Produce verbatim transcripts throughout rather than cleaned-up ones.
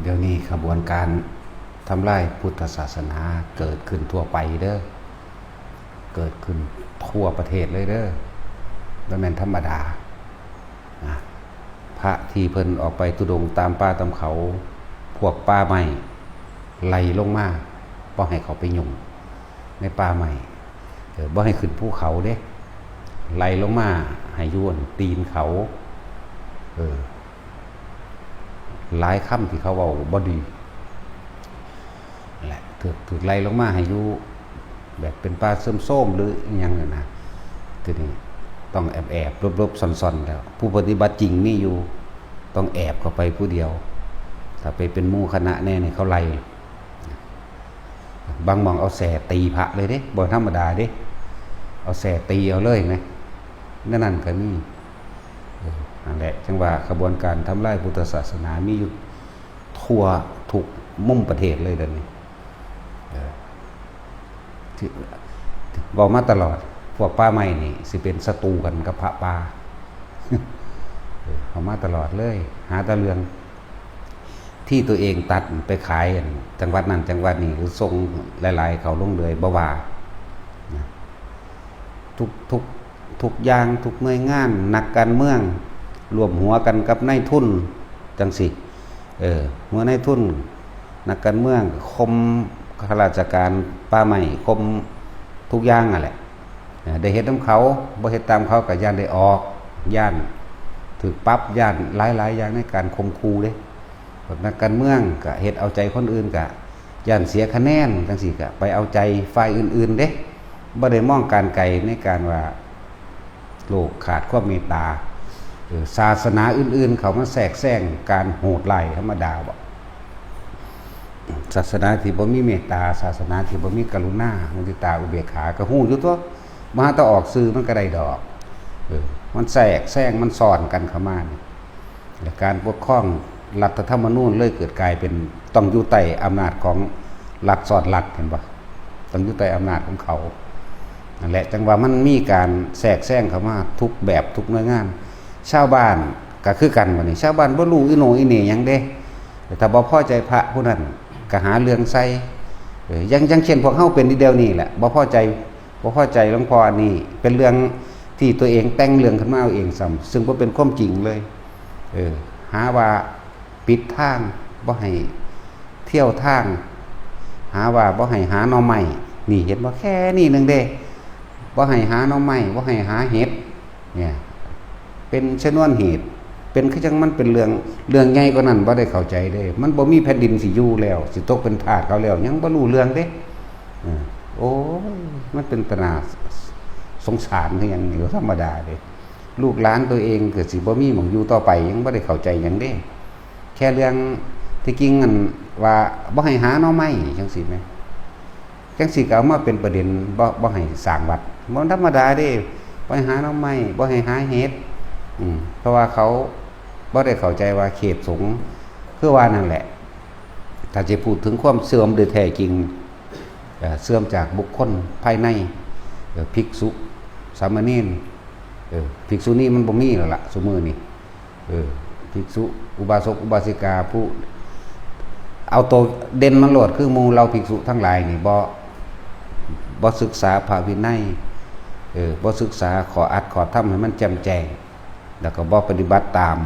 เดี๋ยวนี้ขบวนการทำลายพุทธศาสนาเกิดขึ้นทั่วไปเด้อ เกิดขึ้นทั่วประเทศเลยเด้อ บ่แม่นธรรมดานะ พระที่เพิ่นออกไปธุดงค์ตามป่าตามเขา พวกป่าไม้ไล่ลงมา บ่ให้เขาไปยุ่งในป่าไม้ เออ บ่ให้ขึ้นภูเขาเด้ ไล่ลงมาให้อยู่อันตีนเขา เออ หลายคำที่เขาเว้าบ่ดี นั่นแหละ ถูก ถูกไล่ลงมาให้อยู่แบบเป็นป่าเสื่อมโทรมหรืออิหยังนั่นนะ ทีนี้ต้องแอบแอบหลบหลบซ่อนซ่อนๆ แล้ว ผู้ปฏิบัติจริงมีอยู่ ต้องแอบเข้าไปผู้เดียว ถ้าไปเป็นหมู่คณะแน่นี่เขาไล่ บางหม่องเอาแส้ตีพระเลยเด้ บ่ธรรมดาเด้ เอาแส้ตีเอาเลยนะ นั่นนั่นก็มี เออ นั่นแหละ จังว่าขบวนการทำลายพุทธศาสนามีอยู่ทั่วทุกมุมประเทศเลยเดี๋ยวนี้ เออ ที่ เว้ามาตลอด พวกป่าไม้นี่สิเป็นศัตรูกันกับพระป่า เออ เว้ามาตลอดเลย หาแต่เรื่อง ที่ตัวเองตัดไปขายอันจังหวัดนั้นจังหวัดนี้ หรือส่งหลายๆ เขาลงเลยบ่ว่านะ ทุก ทุก ทุกอย่าง ทุกหน่วยงาน นักการเมือง ร่วมหัวกันกับนายทุน จังสิ เออ หัวนายทุน นักการเมือง ข่มข้าราชการป่าไม้ ข่มทุกอย่างนั่นแหละ เออ ได้เฮ็ดนำเขา บ่เฮ็ดตามเขาก็ย้านได้ออก ย้านถูกปรับ ย้านหลายๆ อย่างในการข่มขู่เด้ พวกนักการเมืองก็เฮ็ดเอาใจคนอื่น ก็ย้านเสียคะแนน จังซี้ก็ไปเอาใจฝ่ายอื่นๆ เด้ บ่ได้มองการไกลในการว่า โลกขาดความเมตตา เออ ศาสนาอื่นๆ เข้ามาแทรกแซงการโหดร้ายธรรมดาบ่ ศาสนาที่บ่มีเมตตา ศาสนาที่บ่มีกรุณา มุทิตา อุเบกขา ก็ฮู้อยู่ตั๊ว มาแต่ออกสื่อมันก็ได้ดอก เออ มันแทรกแซง มันซ้อนกันเข้ามานี่ และการปกครองรัฐธรรมนูญเลยเกิดกลายเป็นต้องอยู่ใต้อำนาจของรัฐซ้อนรัฐ เห็นบ่ ต้องอยู่ใต้อำนาจของเขา นั่นแหละ จังว่ามันมีการแทรกแซงเข้ามาทุกแบบทุกหน่วยงาน ชาวบ้านก็คือกันบัดนี้ ชาวบ้านบ่รู้อีโหน่อีเหน่หยังเด้ แต่ถ้าบ่พอใจพระผู้นั้นก็หาเรื่องใส่ เออ อย่าง อย่างเช่นพวกเฮาเป็นอยู่เดี๋ยวนี้แหละ บ่พอใจ บ่พอใจหลวงพ่ออันนี้ เป็นเรื่องที่ตัวเองแต่งเรื่องขึ้นมาเอาเองซ้ำ ซึ่งบ่เป็นความจริงเลย เออ หาว่าปิดทาง บ่ให้เที่ยวทาง หาว่าบ่ให้หาหน่อไม้ นี่เห็นบ่ แค่นี้หนึ่งเด้ บ่ให้หาหน่อไม้ บ่ให้หาเห็ด เนี่ย เป็นชนวนเหตุ เป็นคือจังมันเป็นเรื่อง เรื่องใหญ่กว่านั้นบ่ได้เข้าใจเด้ มันบ่มีแผ่นดินสิอยู่แล้ว สิตกเป็นทาสเขาแล้ว ยังบ่รู้เรื่องเด้ เออ โอ้ย มันเป็นตาหน้าสงสารคือหยังนี่ ธรรมดาเด้ ลูกหลานตัวเองก็สิบ่มีหม่องอยู่ต่อไป ยังบ่ได้เข้าใจหยังเด้ แค่เรื่องที่จริงนั่นว่าบ่ให้หาหน่อไม้จังซี้แหม จังซี้ก็เอามาเป็นประเด็น บ่ บ่ให้สร้างวัด บ่ธรรมดาเด้ บ่ให้หาหน่อไม้ บ่ให้หาเห็ด อืม เพราะว่าเขาบ่ได้เข้าใจว่าเขตสงฆ์ คือว่านั่นแหละ ถ้าจะพูดถึงความเสื่อมโดยแท้จริง เอ่อ เสื่อมจากบุคคลภายใน เอ่อ ภิกษุ สามเณร เออ ภิกษุณีมันบ่มีแล้วล่ะ ซุมื้อนี้ เออ ภิกษุ อุบาสก อุบาสิกา ผู้ เอาตัวเด่นมาโลด คือหมู่เหล่าภิกษุทั้งหลายนี่ บ่ บ่ศึกษาพระวินัย เออ บ่ศึกษาข้ออัดข้อธรรมให้มันแจ่มแจ้ง แล้วก็บ่ปฏิบัติตาม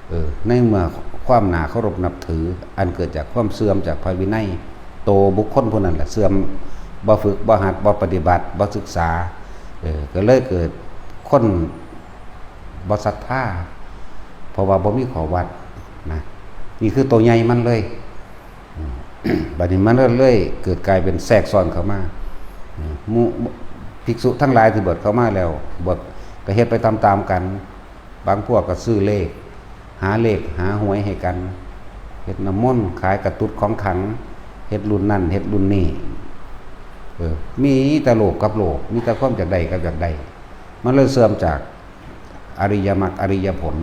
เออ ในเมื่อความน่าเคารพนับถือ อันเกิดจากความเสื่อมจากพระวินัย โตบุคคลผู้นั้นแหละเสื่อม บ่ฝึก บ่หัด บ่ปฏิบัติ บ่ศึกษา เออ ก็เลยเกิดคนบ่ศรัทธา เพราะว่าบ่มีข้อวัดนะ นี่คือตัวใหญ่มันเลย อืม บัดนี้มันเลยเกิดกลายเป็นแทรกซ้อนเข้ามา อืม หมู่ภิกษุทั้งหลายที่บวชเข้ามาแล้ว บวชก็เฮ็ดไปตามๆกัน บางพวกก็ซื้อเลข หาเลขหาหวยให้กัน เฮ็ดน้ำมนต์ ขายกระตุดของขลัง เฮ็ดรุ่นนั่น เฮ็ดรุ่นนี้ เออ มีแต่โลภกับโลภ มีแต่ความอยากได้กับอยากได้ มันเลยเสื่อมจากอริยมรรคอริยผล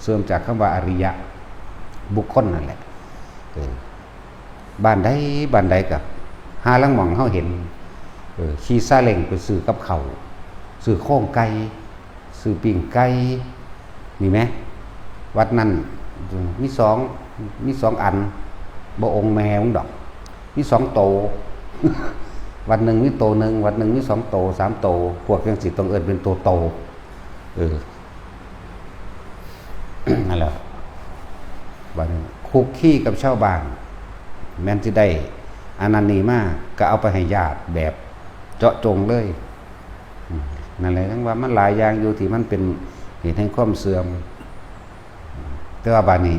เสื่อมจากคำว่าอริยะบุคคลนั่นแหละ เออ บ้านใดบ้านใดก็ หาลางหม่องเฮาเห็น เออ ขี่ซาเล้งไปซื้อกับข้าว ซื้อโครงไก่ ซื้อปิ้งไก่ นี่แหม วัดนั้นมีสอง มีสองอัน บ่องค์แม่มึงดอก มีสองโต วัดหนึ่งมีโตหนึ่ง วัดหนึ่งมีสองโต สามโต พวกจั่งซี้ต้องเอิ้นเป็นโตโต เออ นั่นแหละ บัดนี้คุกคีกับชาวบ้าน แม่นสิได้อันนั้นนี่มา ก็เอาไปให้ญาติแบบเจาะจงเลย อืม นั่นแหละ จั่งว่ามันหลายอย่างอยู่ที่มันเป็นเหตุแห่งความเสื่อม แต่ว่าบัดนี้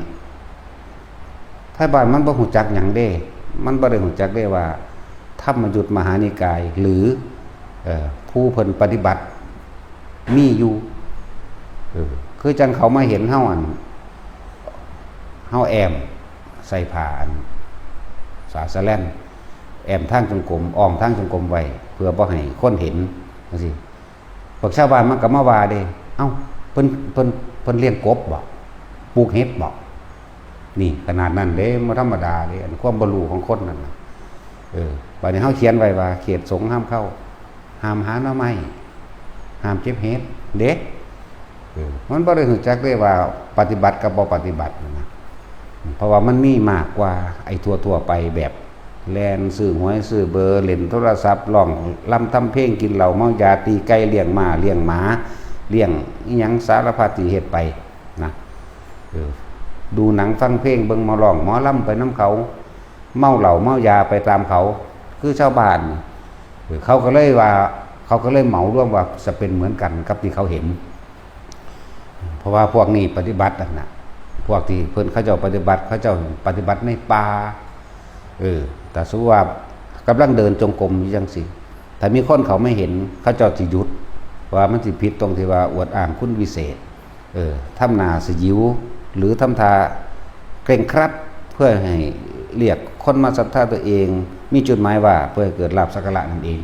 ไทบ้านมันบ่ฮู้จักหยังเด้ มันบ่ได้ฮู้จักเด้ว่า ธรรมยุตมหานิกาย หรือ เอ่อ ผู้เพิ่นปฏิบัติ มีอยู่ เออ คือจั่งเขามาเห็นเฮาอัน เฮาแอ้มใส่ผ้าอัน สาสะแลน แอ้มทางจงกรม อ้อมทางจงกรมไว้ เพื่อบ่ให้คนเห็น จั่งซี้ พวกชาวบ้านมันก็มาว่าเด้ เอ้า เพิ่น เพิ่น เพิ่นเลี้ยงกบบ่ ปลูกเห็ดบ่ นี่ขนาดนั้นเด้ บ่ธรรมดาเด้ อันความบ่รู้ของคนนั่นน่ะ เออ บัดนี้เฮาเขียนไว้ว่า เขตสงฆ์ห้ามเข้า ห้ามหาหน่อไม้ ห้ามเก็บเห็ด เด้ เออ มันบ่ได้ฮู้จักเด้ว่าปฏิบัติกับบ่ปฏิบัตินั่นนะ เพราะว่ามันมีมากกว่าไอ้ทั่วๆไปแบบ แล่นซื้อหวยซื้อเบอร์ เล่นโทรศัพท์ ร้องรำทำเพลง กินเหล้าเมายา ตีไก่ เลี้ยงม้า เลี้ยงหมา เลี้ยงอิหยังสารพัดที่เฮ็ดไปนะ เออ ดูหนังฟังเพลง เบิ่งหมอร้องหมอรำไปนำเขา เมาเหล้าเมายาไปตามเขา คือชาวบ้านนี่ เออ เขาก็เลยว่า เขาก็เลยเหมารวมว่าจะเป็นเหมือนกันกับที่เขาเห็น เพราะว่าพวกนี้ปฏิบัตินั่นน่ะ พวกที่เพิ่นเขาเจ้าปฏิบัติ เขาเจ้าปฏิบัติในป่า เออ แต่สมมุติว่ากำลังเดินจงกรมอยู่จั่งซี้ ถ้ามีคนเขาไม่เห็น เขาเจ้าสิหยุด ว่ามันสิผิดตรงที่ว่าอวดอ้างคุณวิเศษ เออ ทำหน้าสยิว หรือทำท่าเคร่งครัด เพื่อให้เรียกคนมาศรัทธาตัวเอง มีจุดหมายว่าเพื่อให้เกิดลาภสักการะนั่นเอง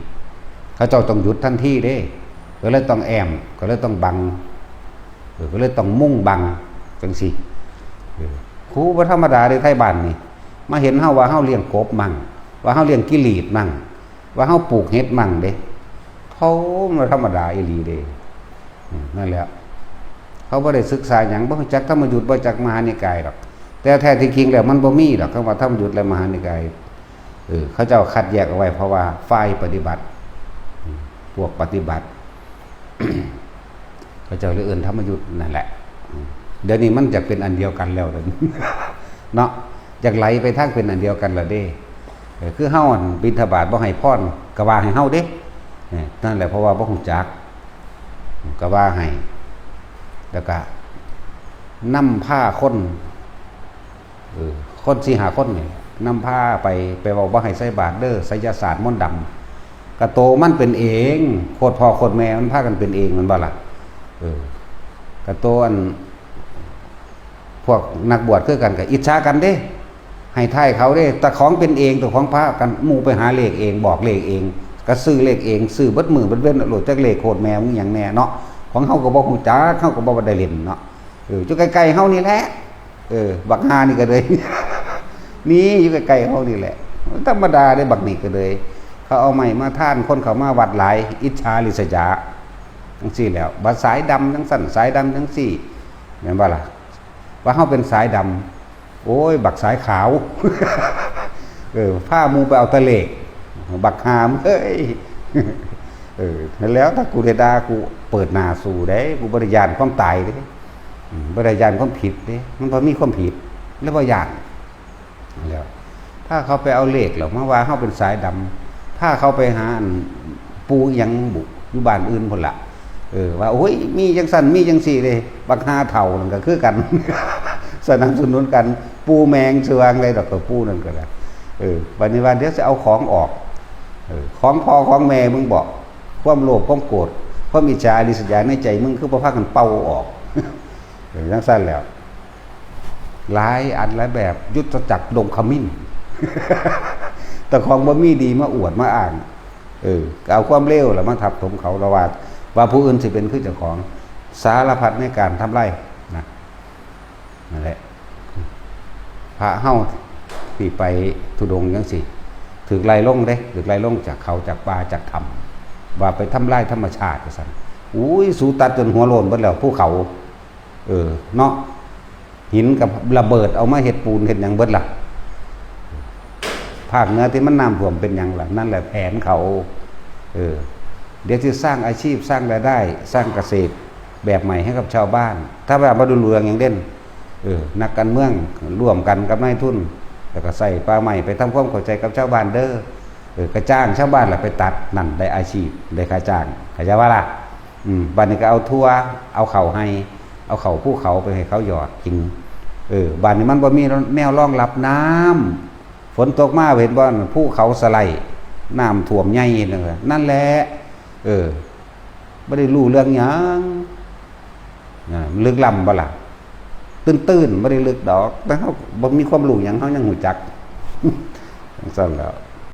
เขาเจ้าต้องหยุดทันทีเด้ ก็เลยต้องแอ้ม ก็เลยต้องบัง เออ ก็เลยต้องมุ่งบัง จั่งซี้ เออ ครูบ่ธรรมดาเด้ ไทบ้านนี่ มาเห็นเฮาว่าเฮาเลี้ยงกบมั่ง ว่าเฮาเลี้ยงกิหลีดมั่ง ว่าเฮาปลูกเห็ดมั่งเด้ เขาบ่ธรรมดาอีหลีเด้ อืม นั่นแหละ เขาบ่ได้ศึกษาหยัง บ่รู้จักธรรมยุต บ่รู้จักมหานิกายดอก แต่แท้ที่จริงแล้วมันบ่มีดอก คำว่าธรรมยุตและมหานิกาย เออ เขาเจ้าคัดแยกเอาไว้ เพราะว่าฝ่ายปฏิบัติ อืม พวกปฏิบัติ เขาเจ้าเลยเอิ้นธรรมยุตนั่นแหละ อืม เดี๋ยวนี้มันจะเป็นอันเดียวกันแล้วเด้อ เนาะ อยากไหลไปทางเป็นอันเดียวกันละเด้ เออ คือเฮาหั่นบิณฑบาตบ่ให้พร ก็ว่าให้เฮาเด้ เออ นั่นแหละ เพราะว่าบ่รู้จัก ก็ว่าให้ แล้วก็นำพาคน เออ คนสี่ห้าคนนี่นำพาไป ไปเว้าบ่ให้ใส่บาตรเด้อ ไสยศาสตร์มนต์ดำ กะโตมันเป็นเอง โคตรพ่อโคตรแม่มันพากันเป็นเอง แม่นบ่ล่ะ เออ กะโตอัน พวกนักบวชคือกันก็อิจฉากันเด้ ให้ท้ายเขาเด้ แต่ของเป็นเอง แต่ของพากัน หมู่ไปหาเลขเอง บอกเลขเอง ก็ซื้อเลขเอง ซื้อเบิดมื้อเบิดเว็น โลดจักเลขโคตรแม่มึงหยังแน่เนาะ ของเฮาก็บ่ฮู้จัก เฮาก็บ่ได้เล่นเนาะ เออ อยู่ใกล้ๆเฮานี่แหละ เออ บักห่านี่ก็เลย นี่อยู่ใกล้ๆเฮานี่แหละ ธรรมดาเด้ บักนี่ก็เลย เขาเอาไม้มาทาน คนเขามาวัดหลาย อิจฉาริษยา จั่งซี้แหล้ว บัดสายดำจั่งซั่น สายดำจั่งซี้ แม่นบ่ล่ะ ว่าเฮาเป็นสายดำ โอ้ย บักสายขาว เออ พาหมู่ไปเอาแต่เลข บักห่ามึงเอ้ย เออ นั่นแหล้ว ถ้ากูได้ด่า กูเปิดหน้าสู้เด้ กูบ่ได้ย้านความตายเด้ อืม บ่ได้ย้านความผิดเด้ มันบ่มีความผิด แล้วบ่ย้าน แล้ว ถ้าเขาไปเอาเลขแล้วมาว่าเฮาเป็นสายดำ ถ้าเขาไปหาอันปู่อิหยังบุ อยู่บ้านอื่นพุ้นล่ะ เออ ว่า โอ้ย มีจั่งซั่น มีจั่งซี้เด้ บักห่าเฒ่านั่นก็คือกัน สนับสนุนกัน ปู่แม่งสิว่าจั่งใดดอก กับปู่นั่นก็ได้ เออ บัดนี้ว่าเดี๋ยวสิเอาของออก เออ ของพ่อของแม่มึงบอก ความโลภ ความโกรธ ความอิจฉาริษยาในใจมึง คือบ่พากันเป่าออก เออ จั่งซั่นแหล้ว หลายอันหลายแบบ ยุทธจักรดงขมิ้น แต่ของบ่มีดีมาอวดมาอ้าง เออ ก็เอาความเลวล่ะมาทับถมเขา แล้วว่า ว่าผู้อื่นสิเป็นคือเจ้าของ สารพัดในการทำลายนะ นั่นแหละ พระเฮาที่ไปธุดงค์จั่งซี้ ถูกไล่ลงเด้ ถูกไล่ลงจากเขา จากป่า จากถ้ำ ว่าไปทำลายธรรมชาติว่าซั่น อุ้ย สูตัดจนหัวโล้นเบิดแล้ว ภูเขา เออ เนาะ หินกับระเบิดเอามาเฮ็ดปูนเฮ็ดหยังเบิดล่ะ ภาคเหนือที่มันน้ำท่วมเป็นหยังล่ะ นั่นแหละแผนเขา เออ เดี๋ยวสิสร้างอาชีพ สร้างรายได้ สร้างเกษตรแบบใหม่ให้กับชาวบ้าน ถ้าแบบมาดูเรื่องอย่างเด่น เออ นักการเมืองร่วมกันกับนายทุน แล้วก็ใส่ป่าไม้ไปทำความเข้าใจกับชาวบ้านเด้อ เออ ก็จ้างชาวบ้านล่ะไปตัด นั่นได้อาชีพ ได้ค่าจ้าง เข้าใจบ่ล่ะ อืม บัดนี้ก็เอาถั่ว เอาข้าวไฮ่ เอาข้าวภูเขาไปให้เขาหยอดกิน เออ บัดนี้มันบ่มีแนวรองรับน้ำ ฝนตกมาเห็นบ่ ภูเขาสไลด์ น้ำท่วมใหญ่นั่นแหละ นั่นแหละ เออ บ่ได้รู้เรื่องหยัง อ่า มันลึกล้ำบ่ล่ะ ตื้นๆ บ่ได้ลึกดอก แต่เฮาบ่มีความรู้หยัง เฮายังรู้จัก จั่งซั่นแหล้ว